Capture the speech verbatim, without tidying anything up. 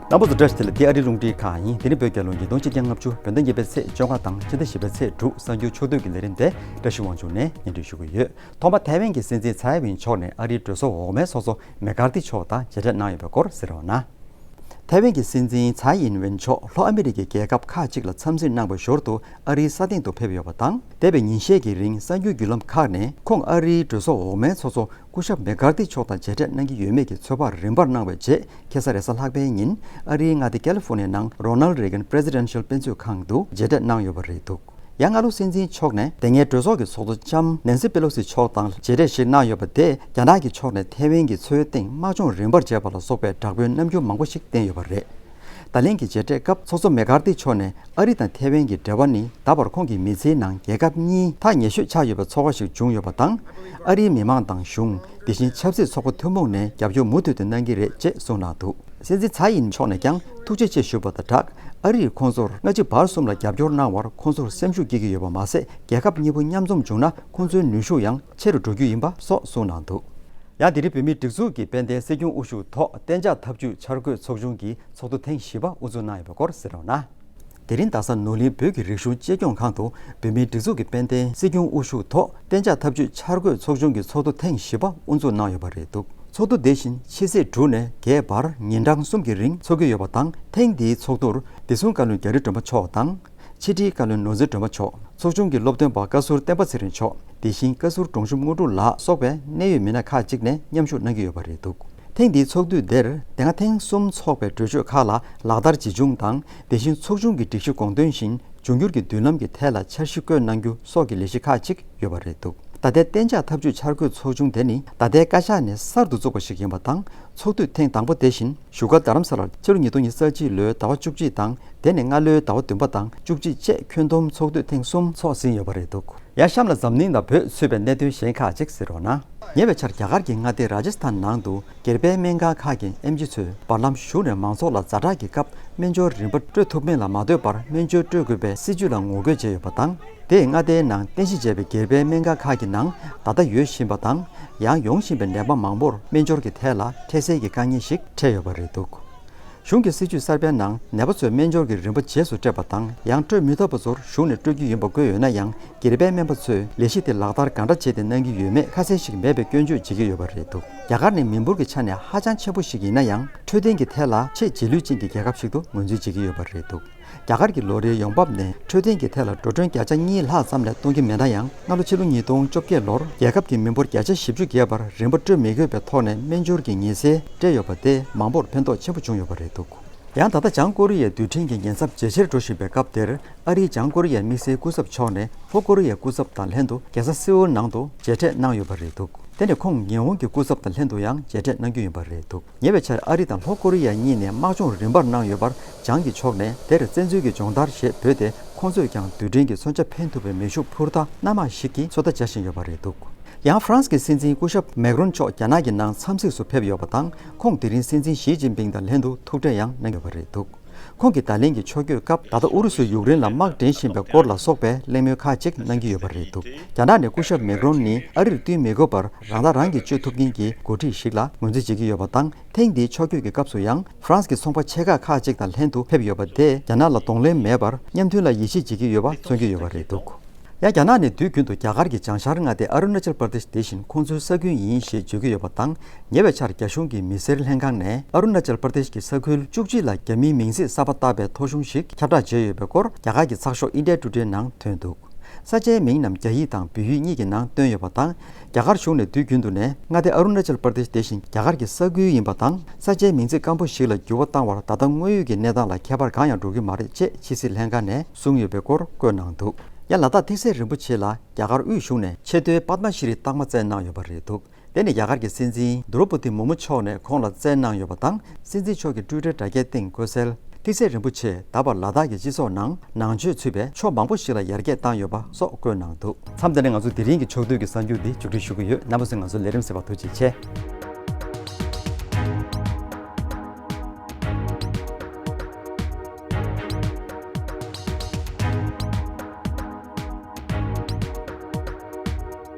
རྣམ་པ་ཚོ་བཀྲ་ཤིས་བདེ་ལེགས། འདི་ཨ་རིའི་རླུང་འཕྲིན་ཁང་ཡིན། དེ་རིང་བོད་རྒྱལ་ལོ་ཉིས་སྟོང་ཆིག་བརྒྱ་ལྔ་བཅུ། བོད་ཟླ་གཉིས་པའི་ཚེས་བཅོ་ལྔ་དང་ཕྱི་ཟླ་བཞི་པའི་ཚེས་དྲུག་གསར་འགྱུར་ཕྱོགས་བསྡུས་ཀྱི་ལས་རིམ་དེ་བཀྲ་ཤིས་དབང་ཕྱུག་ནས་སྙན་སྒྲོན་ཞུ་གི་ཡོད། ཐོག་མར་ཐའེ་ཝན་གྱི་སྲིད་འཛིན་ཚའེ་ཝིན་མཆོག་ནས་ཨ་རིའི་གྲོས་ཚོགས་འོག་མའི་ཚོགས་གཙོ་མེག་ཀར་ཐི་མཆོག་དང་མཇལ་འཕྲད་གནང་ཡོད་པའི་སྐོར་གསན་རོགས་གནང་། ཐའེ་ཝན་གྱི་སྲིད་འཛིན་ཚའེ་ཨིན་ཝེན་མཆོག་ལྷོ་ཨ་མི་རི་ཀའི་རྒྱལ་ཁབ་ཁག་ཅིག་ལ་འཚམས་གཟིགས་གནང་བའི་ཞོར་དུ། ཨ་རིའི་ས་སྟེང་དུ་ཕེབས་ཡོད་པ་དང་། འདས་པའི་ཉིན་ཤས་ཀྱི་རིང་གསར་འགྱུར་བརྒྱུད་ལམ་ཁག་ནས་ཁོང་ཨ་རིའི་གྲོས་ཚོགས་འོག་མའི་ཚོགས་གཙོ་སྐུ་ཞབས་མེག་ཀར་ཐི་མཆོག་དང་མཇལ་འཕྲད་གནང་གི་ཡོད་མེད་ཀྱི་ཚོད་དཔག་རིམ་པར་གནང་བའི་རྗེས། ཁ་སང་རེས་གཟའ་ལྷག་པའི་ཉིན་ཨ་རིའི་མངའ་སྡེ་ཀ་ལི་ཧྥོ་ནི་ཡའི་ནང་Ronald Reagan Presidential དཔེ་མཛོད་ཁང་དུ་མཇལ་འཕྲད་གནང་ཡོད་པ་རེད་འདུག་ཡང་སྔ་ལོ་སྲིད་འཛིན་མཆོག་ནས་དེ་སྔའི་གྲོས་ཚོགས་ཀྱི་ཚོགས་གཙོ་ལྕམ་ནན་སི་པེ་ལོ་སི་མཆོག་དང་མཇལ་འཕྲད་ཞིག་གནང་ཡོད་པ་དེས་རྒྱ་ནག་གི་ཕྱོགས་ནས་ཐའེ་ཝན་གྱི་མཚོའི་སྟེང་དམག་སྦྱོང་རིམ་པར་བྱས་པ་ལ་སོགས་པའི་དྲག་པོའི་རྣམ་འགྱུར་མང་པོ་ཞིག་བསྟན་ཡོད་པ་རེད། ད་ལན་གྱི་མཇལ་འཕྲད་སྐབས་ཚོགས་གཙོ་མེག་ཀར་ཐི་མཆོག་ནས་ཨ་རི་དང་ཐའེ་ཝན་གྱི་འབྲེལ་བ་ནི་ད་བར་ཁོང་གི་མི་ཚེའི་ནང་རྒྱལ་ཁབ་གཉིས་ཐག་ཉེ་ཤོས་ཆགས་ཡོད་པའི་ཚོར་བ་ཞིག་བྱུང་ཡོད་པ་དང་། ཨ་རིའི་མི་མང་དང་གཞུང་། དེ་བཞིན་ཆབ་སྲིད་ཚོགས་པ་ཐུན་མོང་ནས་རྒྱབ་སྐྱོར་མུ་མཐུད་དུ་གནང་གི་རེད་ཅེས་གསུངས་གནང་འདུག་སྲིད་འཛིན་ཚའེ་ཡིན་མཆོག་ནས་ཀྱང་ཐུགས་རྗེ་ཆེ་ཞུས་པ་དང་སྦྲགས། ཨ་རིས་ཁོང་ཚོར་སྔ་ཕྱི་བར་གསུམ་ལ་རྒྱབ་སྐྱོར་གནང་བར་ཁོང་ཚོར་སེམས་ཤུགས་སྐྱེད་ཀྱི་ཡོད་པ་མ་ཟད། རྒྱལ་ཁབ་གཉིས་པོ་མཉམ་འཛོམས་བྱུང་ན་ཁོང་ཚོའི་ནུས་ཤུགས་ཡང་ཆེ་རུ་འགྲོ་རྒྱུ་ཡིན་པ་སོགས་གསུངས་གནང་འདུག་ཡང་དེ་རིང་བོད་མིའི་སྒྲིག་འཛུགས་ཀྱི་དཔལ་ལྡན་སྲིད་སྐྱོང་དབུ་བཞུགས་ཐོག་གཏན་འཇགས་འཐབ་ཇུས་འཆར་འགོད་ཚོགས་ཆུང་གི་ཚོགས་འདུ་ཐེངས་བཞི་པ་དབུ་འཛུགས་གནང་ཡོད་པའི་སྐོར་གསན་རོགས་གནང་། དེ་རིང་རྡ་ས་ནོར་གླིང་བོད་ཀྱི་རིག་གཞུང་གཅེས་སྐྱོང་ཁང་དུ་བོད་མིའི་སྒྲིག་འཛུགས་ཀྱི་དཔལ་ལྡན་སྲིད་སྐྱོང་དབུ་བཞུགས་ཐོག་གཏན་འཇགས་འཐབ་ཇུས་འཆར་འགོད་ཚོགས་ཆུང་གི་ཚོགས་འདུ་ཐེངས་བཞི་པ་དབུ་འཛུགས་གནང་ཡོད་པ་རེད་འདུག་ཚོགས་འདུ་དེ་བཞིན་ཕྱི་ཚེས་དྲུག་ནས་བརྒྱད་བར་ཉིན་གྲངས་གསུམ་གྱི་རིང་འཚོགས་ཀྱི་ཡོད་པ་དང་། ཐེངས་འདིའི་ཚོགས་འདུར་བདེ་སྲུང་བཀའ་བློན་རྒྱ་རི་སྒྲོལ་མ་མཆོག་དང་། ཕྱི་དྲིལ་བཀའ་བློན་ནོར་འཛིན་སྒྲོལ་མ་མཆོག་ཚོགས་ཆུང་གི་སློབ་སྟོན་པ་བཀའ་ཟུར་བསྟན་པ་ཚེ་རིང་མཆོག་དེ་བཞིན་བཀའ་ཟུར་སྒྲོལ་གཞུང་དངོས་གྲུབ་ལགས་སོགས་པའི་གནད་ཡོད་མི་སྣ་ཁག་ཅིག་ནས་མཉམ་ཞུགས་གནང་གི་ཡོད་པ་རེད་འདུག་ཐེངས་འདིའི་ཚོགས་དུས་འདིར་དེ་སྔ་ཐེངས་གསུམ་འཚོགས་པའི་གྲོས་ཆོད་ཁག་ལ་ལག་བསྟར་ཇི་བྱུང་དང་། དེ་བཞིན་ཚོགས་ཆུང་གི་སྒྲིག་གཞི་དགོངས་དོན་བཞིན་འབྱུང་འགྱུར་གྱི་མདུན་ལམ་གྱི་ཐད་ལ་འཆར་གཞི་བཀོད་གནང་རྒྱུ་སོགས་ཀྱི་ལས་གཞི་ཁག་ཅིག་ཡོད་པ་རེད་འདུག་ད་ལྟའི་གཏན་འཇགས་འཐབ་ཇུས་འཆར་འགོད་ཚོགས་ཆུང་དེ་ནི་ད་ལྟའི་བཀའ་ཤག་ནས་གསར་དུ་བཙུགས་པ་ཞིག་ཡིན་པ་དང་། ཚོགས་དུས་ཐེངས་དང་པོ་དེ་བཞིན་བཞུགས་སྒར་རྡ་རམ་ས་ལར་ཕྱི་ལོ་ཉིས་སྟོང་ཉི་ཤུ་རྩ་གཅིག་ལོའི་ཟླ་བ་བཅུ་གཅིག་དང་། དེ་ནས་སྔ་ལོའི་ཟླ་བ་བདུན་པ་དང་བཅུ་གཅིག་བཅས་ཁྱོན་བསྡོམས་ཚོགས་དུས་ཐེངས་གསུམ་འཚོགས་ཟིན་ཡོད་པ་རེད་འདུག་ཡང་གཤམ་ལ་འཛམ་གླིང་དང་བོད་ཚུད་པའི་གནད་དོན་གཞན་ཁག་ཅིག་གསན་རོགས་གནང་། ཉེ་བའི་ཆར་རྒྱ་གར་གྱི་མངའ་སྡེ་ར་ཇ་སི་ཐན་ནང་དུ་སྒེར་པའི་སྨན་ཁང་ཁག་གི་ཨེམ་ཆི་ཚོས་བར་ལམ་གཞུང་ནས་མང་ཚོགས་ལ་ཛ་དྲག་གི་སྐབས་སྨན་སྦྱོར་རིན་པ་སྤྲོད་ཐུབ་མིན་ལ་མ་ལྟོས་པར་སྨན་སྦྱོར་སྤྲོད་དགོས་པའི་སྲིད་ཇུས་ལ་ངོ་རྒོལ་བྱས་ཡོད་པ་དང་། དེས་མངའ་སྡེའི་ནང་རྟེན་གཞི་བྱས་པའི་སྒེར་པའི་སྨན་ཁང་ཁག་གི་ནང་ད་ལྟ་ཡོད་བཞིན་པ་དང་། ཡང་ཡོང་བཞིན་པའི་ནད་པ་མང་པོར་སྨན་སྦྱོར་གྱི་ཐད་ལ་འཕྲལ་སེལ་གྱི་དཀའ་ངལ་ཞིག་འཕྲད་ཡོད་པ་རེད་འདུག་གཞུང་གི་སྲིད་ཇུས་གསར་པའི་ནང་ནད་པ་ཚོས་སྨན་སྦྱོར་གྱི་རིན་པ་རྗེས་སུ་སྤྲད་པ་དང་། ཡང་སྤྲོད་མི་ཐུབ་པ་ཚོར་གཞུང་ནས་སྤྲོད་རྒྱུ་ཡིན་པ་བཀོད་ཡོད་ན་ཡང་། སྒེར་པའི་སྨན་པ་ཚོས་ལས་གཞི་དེ་ལག་བསྟར་གང་འདྲ་བྱས་ཏེ་གནང་གི་ཡོད་མེད་ཁ་གསལ་ཞིག་མེད་པའི་སྐྱོན་བརྗོད་བྱེད་ཀྱི་ཡོད་པ་རེད་འདུག་རྒྱ་གར་ནི་མི་འབོར་གྱི་ཆ་ནས་ཧ་ཅང་ཆེན་པོ་ཞིག་ཡིན་ན་ཡང་། འཕྲོད་བསྟེན་གྱི་ཐད་ལ་ཆེས་རྗེས་ལུས་ཅན་གྱི་རྒྱལ་ཁབ་ཞིག་ཏུ་ངོས་འཛིན་བྱེད་ཀྱི་ཡོད་པ་རེད་འདུག་རྒྱ་གར་གྱི་ལོ་རེའི་ཡོང་འབབ་ནས་འཕྲོད་བསྟེན་གྱི་ཐད་ལ་འགྲོ་གྲོན་བརྒྱ་ཆ་གཉིས་ལྷག་ཙམ་ལས་གཏོང་གི་མེད་ན་ཡང་། སྔ་ལོ་ཕྱི་ལོ་ཉིས་སྟོང་བཅོ་བརྒྱད་ལོར་རྒྱལ་ཁབ་ཀྱི་མི་འབོར་བརྒྱ་ཆ་བཞི་བཅུ་བརྒལ་བར་རིན་པ་སྤྲོད་མི་དགོས་པའི་ཐོག་ནས་སྨན་སྦྱོར་གྱི་ཉེན་སེལ་སྤྲད་ཡོད་པ་དེ་མང་པོར་ཕན་ཐོགས་ཆེན་པོ་བྱུང་ཡོད་པ་རེད་འདུག་ཡང་ད་ལྟ་བྱང་ཀོ་རི་ཡའི་རྡུལ་ཕྲན་གྱི་ཉེན་ཚབས་ཇེ་ཆེར་འགྲོ་བཞིན་པའི་སྐབས་དེར། ཨ་རིའི་བྱང་ཀོ་རི་ཡའི་དམིགས་བསལ་སྐུ་ཚབ་མཆོག་ནས་ལྷོ་ཀོ་རི་ཡའི་སྐུ་ཚབ་དང་ལྷན་དུ་རྒྱལ་ས་སེའུལ་ནང་དུ་མཇལ་འཕྲད་གནང་ཡོད་པ་རེད་འདུག་དེ་ནས་ཁོང་ཉི་ཧོང་གི་སྐུ་ཚབ་དང་ལྷན་དུ་ཡང་མཇལ་འཕྲད་གནང་རྒྱུ་ཡིན་པ་རེད་འདུག་ཉེ་བའི་ཆར་ཨ་རི་དང་ལྷོ་ཀོ་རི་ཡ་གཉིས་ནས་དམག་སྦྱོང་རིམ་པར་གནང་ཡོད་པར། བྱང་གི་ཕྱོགས་ནས་དེར་བཙན་འཛུལ་གྱི་སྦྱོང་བརྡར་ཞེས་འབོད་དེ། ཁོང་ཚོས་ཀྱང་རྡུལ་ཕྲན་གྱི་མཚོན་ཆ་འཕེན་ཐུབ་པའི་མེ་ཤུགས་འཕུར་མདའ་སྣ་མང་ཞིག་གི་ཚོད་ལྟ་བྱ་བཞིན་ཡོད་པ་རེད་འདུག་ཡང་ཧྥ་རན་སི་གི་སྲིད་འཛིན་སྐུ་ཞབས་མེག་རོན་མཆོག་རྒྱ་ནག་གི་ནང་འཚམས་གཟིགས་སུ་ཕེབས་ཡོད་པ་དང་། ཁོང་དེ་རིང་སྲིད་འཛིན་ཞི་ཅིན་ཕིང་དང་ལྷན་དུ་ཐུག་འཕྲད་ཡང་གནང་ཡོད་པ་རེད་འདུག་ཁོང་གིས་ད་ལན་གྱི་ཕྱོགས་བསྐྱོད་སྐབས། ད་ལྟ་ཨུ་རུ་སུས་ཡུཀ་རེན་ལ་དམག་འདྲེན་བཞིན་པའི་སྐོར་ལ་སོགས་པའི་གླེང་མོལ་ཁག་ཅིག་གནང་གི་ཡོད་པ་རེད་འདུག་རྒྱ་ནག་ནས་སྐུ་ཞབས་མེག་རོན་ནི་ཨ་རིར་བསྟུན་མི་དགོས་པར་རང་ཐག་རང་གིས་གཅོད་ཐུབ་མཁན་གྱི་འགོ་ཁྲིད་ཞིག་ལ་ངོས་འཛིན་བྱེད་ཀྱི་ཡོད་པ་དང་། ཐེངས་འདིའི་ཕྱོགས་བསྐྱོད་ཀྱི་སྐབས་སུ་ཡང་ཧྥ་རན་སི་གི་ཚོང་པ་ཆེ་ཁག་ཁག་ཅིག་དང་ལྷན་དུ་ཕེབས་ཡོད་པ་དེས་རྒྱ་ནག་ལ་གདོང་ལེན་མེད་པར་མཉམ་མཐུན་ལ་ཡིད་ཆེས་བྱེད་ཀྱི་ཡོད་པ་མཚོན་གྱི་ཡོད་པ་རེད་འདུག་ཡང་རྒྱ་ནག་ནས་དུས་རྒྱུན་དུ་རྒྱ་གར་གྱི་བྱང་ཤར་མངའ་སྡེ་ཨ་རུ་ན་ཅལ་པར་དེཤ་དེ་བཞིན་ཁོང་ཚོའི་ས་ཁུལ་ཡིན་ཞེས་བརྗོད་ཀྱི་ཡོད་པ་དང་། ཉེ་བའི་ཆར་རྒྱ་གཞུང་གི་མི་སེར་ལྷན་ཁང་ནས་ཨ་རུ་ན་ཅལ་པར་དེཤ་གི་ས་ཁུལ་བཅུ་གཅིག་ལ་རྒྱ་མིའི་མིང་ཚིག་གསར་པ་བཏགས་པའི་ཐོ་གཞུང་ཞིག་ཁྱབ་བསྒྲགས་བྱས་ཡོད་པའི་སྐོར་རྒྱ་གར་གྱི་ཚགས་ཤོག་ཨིན་ཌི་ཡ་ཊུ་ཌེ་ནང་ཐོན་འདུག་ས་ཆའི་མིང་རྣམས་རྒྱ་ཡིག་དང་བོད་ཡིག་གཉིས་ཀྱི་ནང་བཏོན་ཡོད་པ་དང་། རྒྱ་གར་གཞུང་ནས་དུས་རྒྱུན་དུ་ནས་མངའ་སྡེ་ཨ་རུ་ན་ཅལ་པར་དེཤ་དེ་བཞིན་རྒྱ་གར་གྱི་ས་ཁུལ་ཡིན་པ་དང་། ས་ཆའི་མིང་ཚིག་སྐམ་པོ་ཞིག་ལ་འགྱུར་བ་བཏང་བར་ད་ལྟ་དངོས་ཡོད་ཀྱི་གནས་སྟངས་ལ་ཁྱད་པར་གང་ཡང་འགྲོ་གི་མ་རེད་ཅེས་ཕྱི་སྲིད་ལྷན་ཁང་ནས་གསུངས་ཡོད་པའི་སྐོར་བཀོད་གནང་འདུག་ཡང་ལ་དྭགས་ཐིག་གསེར་རིན་པོ་ཆེ་ལ་རྒྱ་གར་དབུས་གཞུང་ནས་ཆེས་མཐོའི་པདྨ་ཤྲི་རྟགས་མ་བསྩལ་གནང་ཡོད་པ་རེད་འདུག་དེ་ནི་རྒྱ་གར་གྱི་སྲིད་འཛིན་དྲུ་པོ་དི་མུར་མུ་མཆོག་ནས་ཁོང་ལ་བསྩལ་གནང་ཡོད་པ་དང་། སྲིད་འཛིན་མཆོག་གི་ཊུའི་ཊར་དྲ་རྒྱའི་སྟེང་བཀོད་གསལ། ཐིག་གསེར་རིན་པོ་ཆེས་ད་བར་ལ་དྭགས་ཀྱི་སྤྱི་ཚོགས་ནང་ནང་ཆོས་ཚུད་པའི་ཕྱོགས་མང་པོ་ཞིག་ལ་ཡར་རྒྱས་བཏང་ཡོད་པ་སོགས་བཀོད་གནང་འདུག་མཚམས་འདི་ནས་ང་ཚོ་དེ་རིང་གི་ཕྱོགས་བསྡུས་ཀྱི་གསར་འགྱུར་འདི་མཇུག་སྒྲིལ་ཞུ་གི་ཡོད། རྣམ་པ་ཚོས་ང་ཚོའི་ལས་རིམ་གསན་པར་ཐུགས་རྗེ་ཆེ།